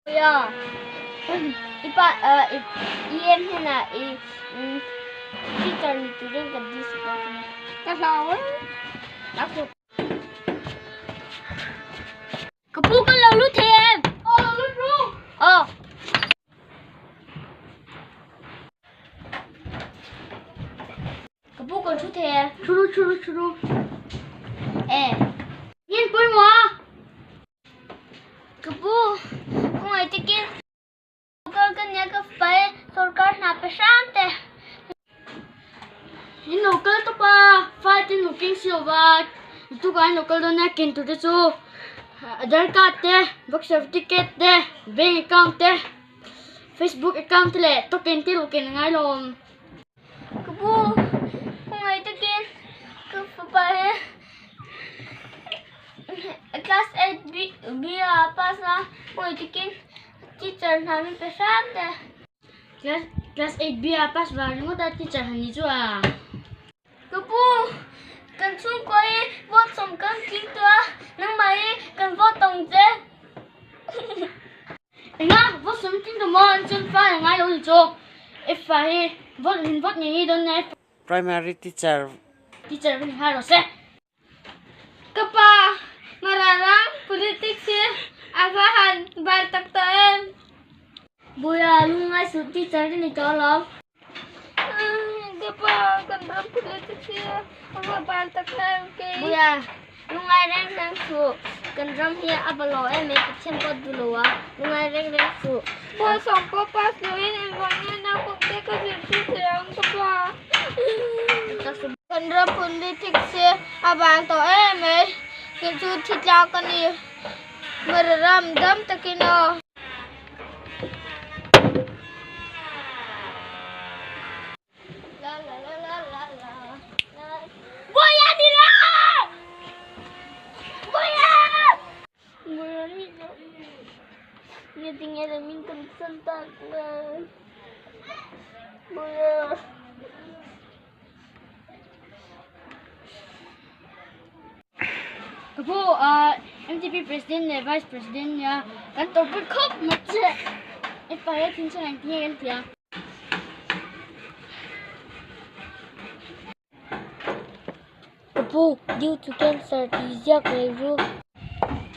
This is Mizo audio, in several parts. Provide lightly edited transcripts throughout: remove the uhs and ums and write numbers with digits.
Ya. I pa i em hnenah i teacher ni turin ka dil sak dawn che nia. Ka hlau e. Ka pu kan lo lut thei em? Aw lo lut ru. Aw. Ka pu kan thu thei em? Thu ru thu ru thu ru. E. Ngin pawimawh a. Ka pu, khawngaih takin kal ka nia ka fai sorkar hna pe hram te. In lo kal tawp a, file te lo keng si lova, tukah in lo kal dawn nia ken tur te chu Aadhar card te, birth certificate te, bank account te, facebook account te leh token te lo ken a ngai lo awm. Ka pu, khawngaih takin ka fapa hi class 8 B a pass a, khawngaih takin teacher hna min pe hram teh. Class class 8 B a pass vang ringawt a teacher han ni chu a. Ka pu, kan chhungkua hi vote sawm kan tling tawh a, nangmah hi kan vote tawng che. Enga vote sawm tling tawh maw an chuan fa a ngai lo ni chu. Fa hi vote min vote ngei ngei dawn nia. Primary teacher. Teacher ka ni nghal rawh se. Ka pa, Mararang politics hi a va han bal tak tawh em? Buia, lungngai suh teacher ka ni tawh alawm. Ka pa, kan ram politics hi a va bal tak em kei. Buia, lungngai reng reng suh, kan ram hi a ba lo em mai Pathian pawh a duh lo a, lungngai reng reng suh. Pawl sawm pawh pass loin engvang nge naupangte ka zirtir thei ang ka pa. Kan ram politics hi a vang tawh em mai, kei chu thi tlak a ni, Mara ram dam takin aw. Ka pu MTP President leh Vice President nia kan tawrhpui khawp mai che. Ipa hi thil chuan engtin nge kan ti a. Ka pu due to cancer tih ziak rei ru.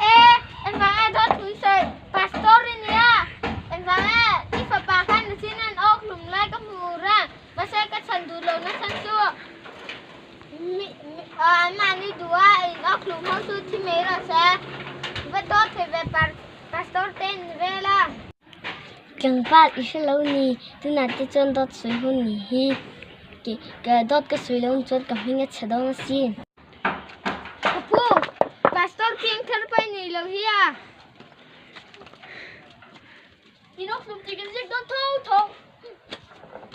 E engvang e dawt thui sawi pastor i nia engvang e i fapa khan nichin an awk hlum lai ka hmu reng mahse ka chhan duh lo na chhan chu an mahni duh a in awk hlum ho chu thi mai rawh se va dawt thei ve pastor te in vel a. Tlangval i hre lo ni tunah te chuan dawt sawi hun ni hi. Dawt ka sawi lo chuan ka hming a chhe dawn asin. Ka pu, Pastor King thar pai nei lo hi a. Inawk hlum tih kan ziak dawn tho tho.